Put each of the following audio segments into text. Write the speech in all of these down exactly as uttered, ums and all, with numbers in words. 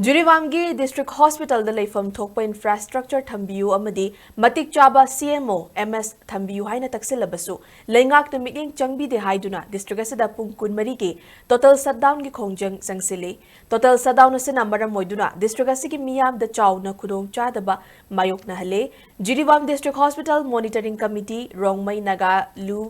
ꯖꯤꯔꯤꯕꯥꯝꯒꯤ District Hospitalꯗ ꯂꯩꯐꯝ ꯊꯣꯛꯄ infrastructure ꯊꯝꯕꯤꯌꯨ ꯑꯃꯗꯤ ꯃꯇꯤꯛ ꯆꯥꯕ C M O, M S ꯊꯝꯕꯤꯌꯨ ꯍꯥꯏꯅ ꯇꯛꯁꯤꯜꯂꯕꯁꯨ ꯂꯩꯉꯥꯛꯅ ꯃꯤꯠꯌꯦꯡ ꯆꯪꯕꯤꯗꯦ ꯍꯥꯏꯗꯨꯅ district ꯑꯁꯤꯗ ꯄꯨꯡ ꯀꯨꯟꯃꯔꯤꯒꯤ total shutdownꯒꯤ ꯈꯣꯡꯖꯪ ꯆꯪꯁꯤꯜꯂꯤ꯫ Total shutdown ꯑꯁꯤꯅ ꯃꯔꯝ ꯑꯣꯏꯗꯨꯅ district ꯑꯁꯤꯒꯤ ꯃꯤꯌꯥꯝꯗ ꯆꯥꯎꯅ ꯈꯨꯗꯣꯡꯆꯥꯗꯕ ꯃꯥꯌꯣꯛꯅꯍꯜꯂꯦ꯫ Jiribam District Hospital Monitoring Committee, Rongmei Naga ꯂꯨ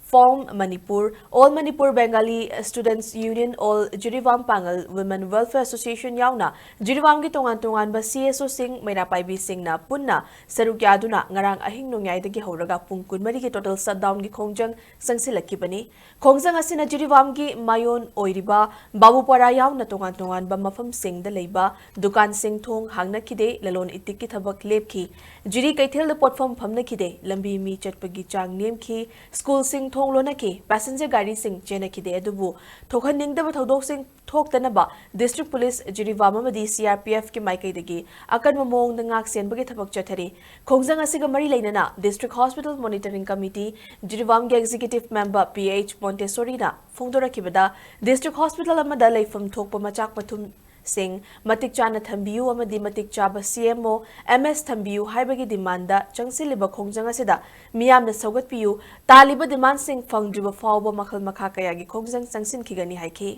form Manipur, All Manipur Bengali Students Union, All Jiribam Pangal Women Welfare Association ꯌꯥꯎꯅ ꯖꯤꯔꯤꯕꯥꯝꯒꯤ ꯇꯣꯉꯥꯟ ꯇꯣꯉꯥꯟꯕ C S Oꯁꯤꯡ, ꯃꯩꯔꯥ ꯄꯥꯏꯕꯤꯁꯤꯡꯅ ꯄꯨꯟꯅ ꯁꯔꯨꯛ ꯌꯥꯗꯨꯅ ꯉꯔꯥꯡ ꯑꯍꯤꯡ ꯅꯣꯡꯌꯥꯏꯗꯒꯤ ꯍꯧꯔꯒ ꯄꯨꯡ ꯀꯨꯟꯃꯔꯤꯒꯤ total shutdownꯒꯤ ꯈꯣꯡꯖꯪ ꯆꯪꯁꯤꯜꯂꯛꯈꯤꯕꯅꯤ꯫ ꯈꯣꯡꯖꯪ ꯑꯁꯤꯅ ꯖꯤꯔꯤꯕꯥꯝꯒꯤ ꯃꯌꯣꯟ ꯑꯣꯏꯔꯤꯕ ꯕꯥꯕꯨꯄꯥꯔꯥ ꯌꯥꯎꯅ ꯇꯣꯉꯥꯟ ꯇꯣꯉꯥꯟꯕ ꯃꯐꯝꯁꯤꯡꯗ ꯂꯩꯕ ꯗꯨꯀꯥꯟꯁꯤꯡ ꯊꯣꯡ ꯍꯥꯡꯅꯈꯤꯗꯦ, ꯂꯂꯣꯟ ꯏꯇꯤꯛꯀꯤ ꯊꯕꯛ ꯂꯦꯞꯈꯤ꯫ ꯖꯤꯔꯤ ꯀꯩꯊꯦꯜꯗ ꯄꯣꯠꯐꯝ ꯐꯝꯅꯈꯤꯗꯦ, ꯂꯝꯕꯤ ꯃꯤ ꯆꯠꯄꯒꯤ ꯆꯥꯡ ꯅꯦꯝꯈꯤ, ꯁ꯭ꯀꯨꯜꯁꯤꯡ ꯊꯣꯡ ꯂꯣꯟꯅꯈꯤ, ꯄꯦꯁꯦꯟꯖꯔ ꯒꯥꯔꯤꯁꯤꯡ ꯆꯦꯟꯅꯈꯤꯗꯦ꯫ ꯑꯗꯨꯕꯨ ꯊꯣꯛꯍꯟꯅꯤꯡꯗꯕ ꯊꯧꯗꯣꯛꯁꯤꯡ ꯊꯣꯛꯇꯅꯕ District Police ꯖꯤꯔꯤꯕꯥꯝ ꯑꯃꯗꯤ C R P Fꯀꯤ ꯃꯥꯏꯀꯩꯗꯒꯤ ꯑꯀꯟꯕ ꯃꯑꯣꯡꯗ ꯉꯥꯛ ꯁꯦꯟꯕꯒꯤ ꯊꯕꯛ ꯆꯠꯊꯔꯤ꯫ ꯈꯣꯡꯖꯪ ꯑꯁꯤꯒ ꯃꯔꯤ ꯂꯩꯅꯅ District Hospital Monitoring Committee ꯖꯤꯔꯤꯕꯥꯝꯒꯤ Executive Member P H Montessoriꯅ ꯐꯣꯡꯗꯣꯔꯛꯈꯤꯕꯗ, District Hospital ꯑꯃꯗ ꯂꯩꯐꯝ ꯊꯣꯛꯄ ꯃꯆꯥꯛ ꯃꯊꯨꯝꯁꯤꯡ ꯃꯇꯤꯛ ꯆꯥꯅ ꯊꯝꯕꯤꯌꯨ ꯑꯃꯗꯤ ꯃꯇꯤꯛ ꯆꯥꯕ C M O, M S ꯊꯝꯕꯤꯌꯨ ꯍꯥꯏꯕꯒꯤ demandꯗ ꯆꯪꯁꯤꯜꯂꯤꯕ ꯈꯣꯡꯖꯪ ꯑꯁꯤꯗ ꯃꯤꯌꯥꯝꯅ ꯁꯧꯒꯠꯄꯤꯌꯨ, ꯇꯥꯜꯂꯤꯕ demandꯁꯤꯡ ꯐꯪꯗ꯭ꯔꯤꯕ ꯐꯥꯎꯕ ꯃꯈꯜ ꯃꯈꯥ ꯀꯌꯥꯒꯤ ꯈꯣꯡꯖꯪ ꯆꯪꯁꯤꯟꯈꯤꯒꯅꯤ ꯍꯥꯏꯈꯤ꯫